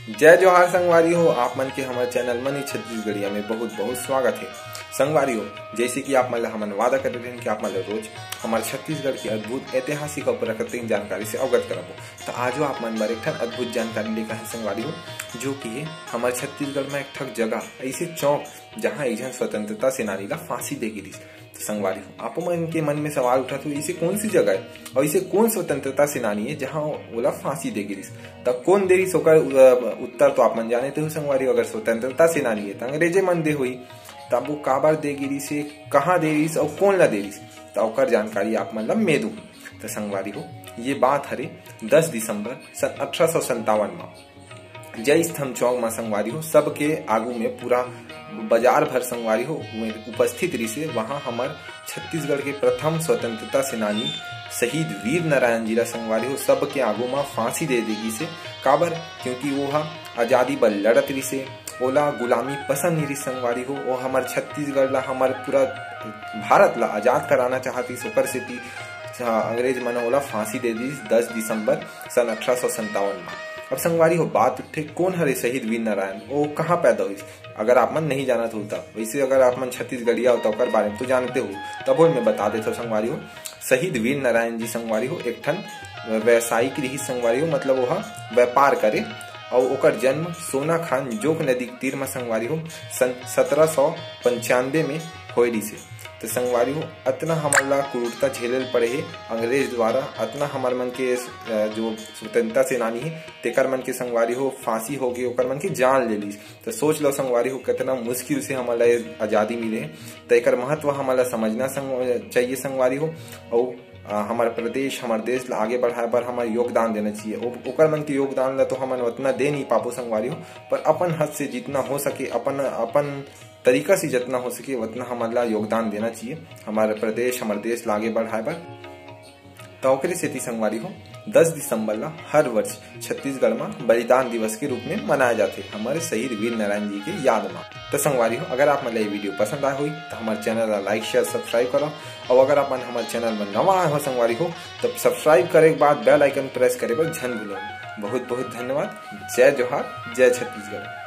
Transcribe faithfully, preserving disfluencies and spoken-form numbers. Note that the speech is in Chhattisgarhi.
जय जोहार संगवारी हो, आप मन के हमर चैनल मनी छत्तीसगढ़िया में बहुत बहुत स्वागत है। संगवारी हो, जैसे कि आप मन ला हमन वादा करे रहेन कि आप मन ला रोज हमर छत्तीसगढ़ के अद्भुत ऐतिहासिक और प्राकृतिक जानकारी से अवगत कराबो, तो आजो आप मन बर एक ठन अद्भुत जानकारी लेकर है संगवारी हो, जो कि है हमर छत्तीसगढ़ में एक ठक जगह, ऐसे चौक, जहाँ एक झन स्वतंत्रता सेनानी ला फांसी दे गिरिस। तो संगवारी हो, आपो मन के मन में सवाल उठत हो, इसे कौन सी जगह है और इसे कौन स्वतंत्रता सेनानी है जहाँ ओला फांसी दे गिरिस? तो कौन दे रिस ओकर, अ, उत्तर तो आप मन जाने थे हो संगवारी हो। अगर स्वतंत्रता सेनानी है तो अंग्रेजे मन दे होई, तब वो काबर दे गिरिस, कहाँ दे रिस और कौन ला दे रिस, तो ओकर जानकारी आप मन ला में दूँ। तो संगवारी हो, ये बात हरे दस दिसंबर सन अठारह सौ संतावन में जय स्तंभ चौक में संगवारी हो, सबके आगू में पूरा बाजार भर संगवारी हो उपस्थित रिसे। वहाँ हमर छत्तीसगढ़ के प्रथम स्वतंत्रता सेनानी शहीद वीर नारायण जी ला संगवारी हो सबके आगू में फांसी दे दे गिसे। काबर? क्योंकि वो हा आजादी बर लड़त रिसे, ओला गुलामी पसंद नहीं रिस संगवारी हो। वो हमर छत्तीसगढ़ ला, हमर पूरा भारत ला आजाद कराना चाहत रिस, ओकर सेती अंग्रेज मन ओला फांसी दे दिस दस दिसंबर सन अठारह सौ संतावन में। अब संगवारी हो, बात उठे, कौन हरे शहीद वीर नारायण, वो कहाँ पैदा होइस? अगर आप मन नहीं जानत हो तब, वैसे अगर आप मन छत्तीसगढ़िया हो तो ओकर बारे में तो जानते हो, तब मैं बता देता हूँ संगवारी हो। शहीद वीर नारायण जी संगवारी हो एक ठन व्यवसायिक रिहिस संगवारी हो, मतलब वो व्यापार करे, और ओकर जन्म सोना खान जोंक नदी के तीर में संगवारी हो सन सत्रह सौ पंचानबे में होए रिसे। तो संगवारी हो, अतना हमन ला क्रूरता झेले ल पड़े हे अंग्रेज द्वारा, अतना हमर मन के, अ, जो स्वतंत्रता सेनानी हे तेकर मन के संगवारी हो फांसी हो गई, ओकर मन के जान ले लीस। तो सोच लो संगवारी हो, कितना मुश्किल से हमन ला ये आजादी मिले हे। तो एकर महत्व हमन ला समझना संग-, चाहिए संगवारी हो। और, अ, हमर प्रदेश, हमर देश ला आगे बढ़ाए बर हमर योगदान देना चाहिए। ओ-, ओकर मन के योगदान ला तो हमन उतना दे नहीं पाबो संगवारी हो, पर अपन हद से जितना हो सके, अपन, अपन तरीका से जितना हो सके उतना हमन ला योगदान देना चाहिए हमारे प्रदेश, हमारे देश ला आगे बढ़ाए बर। तो ओकरे सेती संगवारी हो, दस दिसंबर ला हर वर्ष छत्तीसगढ़ में बलिदान दिवस के रूप में मनाया जाथे हमारे शहीद वीर नारायण जी के याद में। तो संगवारी हो, अगर आप मन ला ये वीडियो पसंद आए होई तो हमारे चैनल ला लाइक, शेयर, सब्सक्राइब करो। और अगर आप मन हमारे चैनल में नवा आए हो संगवारी हो, तो सब्सक्राइब करे के बाद बेल आइकन प्रेस करे बर झन भूलो। बहुत बहुत धन्यवाद। जय जोहार, जय छत्तीसगढ़।